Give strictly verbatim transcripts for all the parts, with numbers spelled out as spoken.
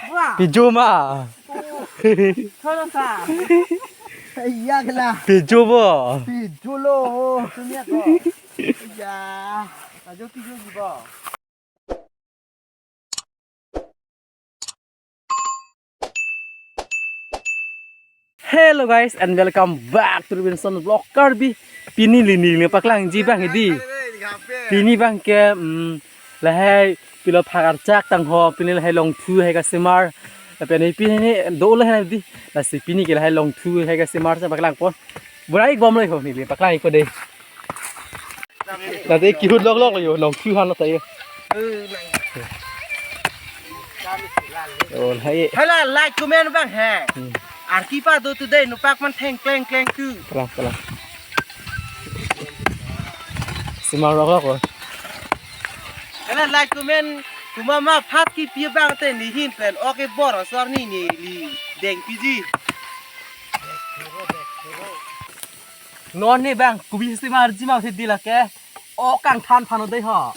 Pijo ma. Tholo sa. Iya kela. Pijo bo. Pijo lo. Sumia ko. Iya. Ajo pijo ji bo. Hello guys and welcome back to Robinson Vlog Karbi. Pini neli neli paklangji abang hedi. Pini abang ke, mm, lahai pilo phak archak tangho, pini lahai longthu hai kasemar. Lapen pini dolo hai di. Lasi pini ke lahai longthu hai kasemar si paklangpon. Burai bom loi ho neli paklang ikpo dei. Lasi kihut lok lok yo, longthu han lo ta yo. Oh, lahai. Hala, like, comment abang he. Hmm. Arki pa do today, nupak man theng kleng kleng tu. Kalang, kalang. Semar lok lok lo. Hala, like, comment, kuma ma phat kipi abang te nihin pen, ok e bor asor ni neli dengpiji. Non ne abang, kopi si marji ma si di lake. Ok kangthan phan lo dei ho.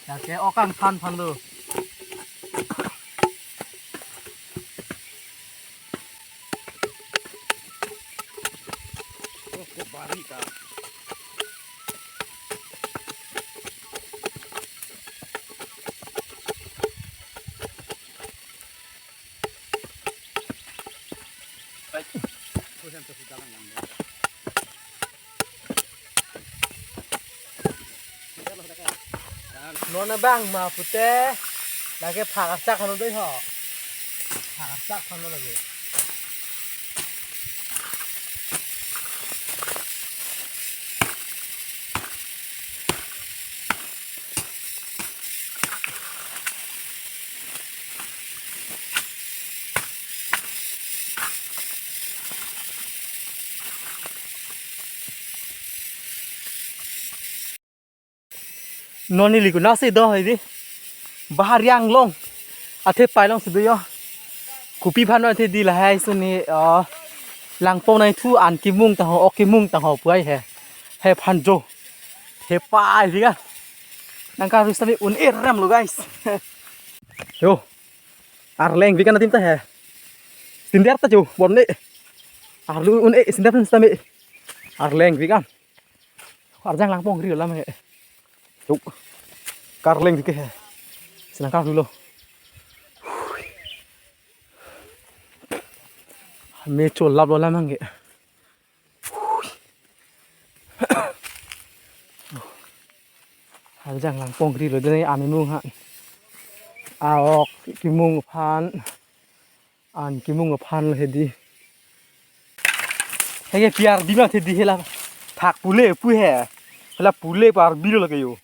Lake ok kangthan phan lo. Non abang ma pute lake phak archak hanu dei ho. Phak archak hanu lake. Non neli kuna si do hai di. Bahar Anglong. Athe pailong si do yo. Kopi phan athe di lahai suni, ah, langpong nai thu an kimung tangho, ok kimung tangho puai he. He phan jo. He pai di ka. Nangkarui sami un-e ram lo guys. Yo. Arleng vi kan adim ta he. Sinder ta jo, bon ne. Arlu un-e, sinder pun sami. Arleng vi kan. Arjang langpong ri lam he. Jo. Karleng vi ke he. Senang karlu lo. Me cho lap lo lam he. Arjang langpong ri lo dei, an kimung ha. A-ok kimung aphan. An kimung aphan lo hedi. Hege pi arbi ma hedi hela. Thak pule pu he. Hela pule pa arbi lo lake yo.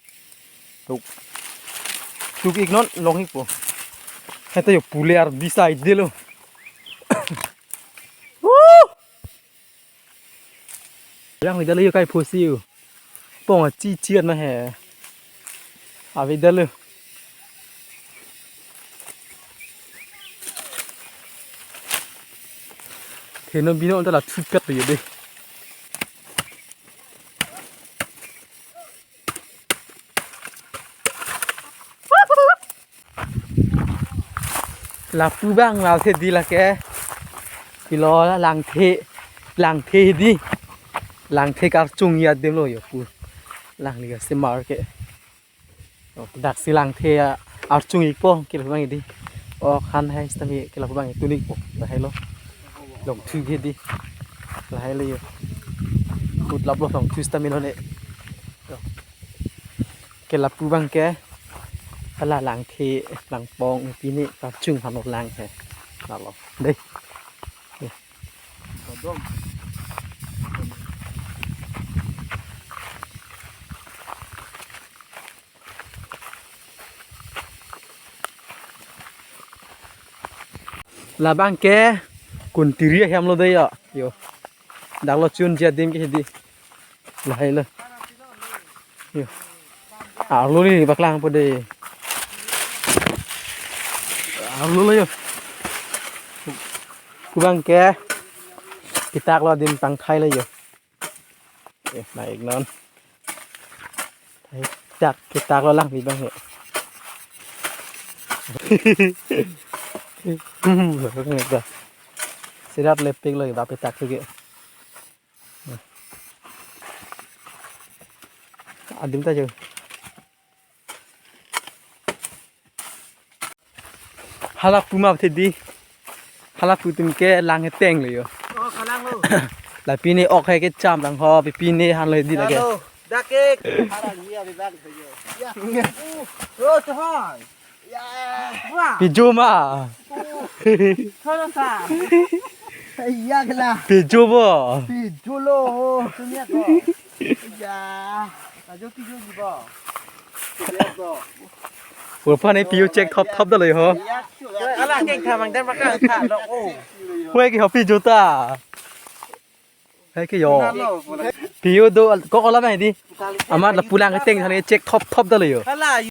Tuk. Tuk ik non long ikpo. Heta yo pule arbi side de lo. Woo! Yang video lo yo kai phosi yo. Pong a chi chi ma he. A video lo. Theno bino ta la thukat yo dei. Lapu abang la si di lake. Pilo langthe, langthe di. Langthe karchung ya dem lo yo pu. Langli kasemar ke. Oh, dak si langthe ya archung ikpo ke lo abang di. Oh, han hai sitame ke lo abang tun ikpo. Lahai lo. Longthu ke di. Lahai lo yo. Kut lap lo longthu sitame lo ne. Ke lapu abang ke hala langthe langpong pini karchung hanu lang he. Lalo. Dei. Labang ke kuntiri ahem lo dei yo. Yo. Dak lo chun ji adim ke hedi. Lahai lo. Yo. Arlo neli paklangpo dei. Arlo lo yo. Pu abang ke. Kitak lo adim tangthai lo yo. Eh, naik non. Kitak, kitak lo lang di abang he. Hmm, sirap lepik lo, bape tak ke. Adim ta jo. Hala pu ma the di. Hala pu atum ke lang heteng lo yo. Oh, kalang lo. La pine ok hai kecham lang ho, pine han lo di lake. Halo, dak ke. Harang dia di bang yo. Ya. Oh, oh, chahai. Ya. Wah. Pi jo ma. Tholo sa. Ya gela. Pi jo bo. Pi jo lo. Sumia ko. Ya. Ajo pi jo ji bo. Pur phan e pi jo check thop thop da lo ho. Ala keng tha mang dan maka tha lo o. Hue ke ho pi jo ta. Hai ke yo. Pi jo do ko kola mai di. Amat lapu lang heteng thani check thop thop da lo yo. Ala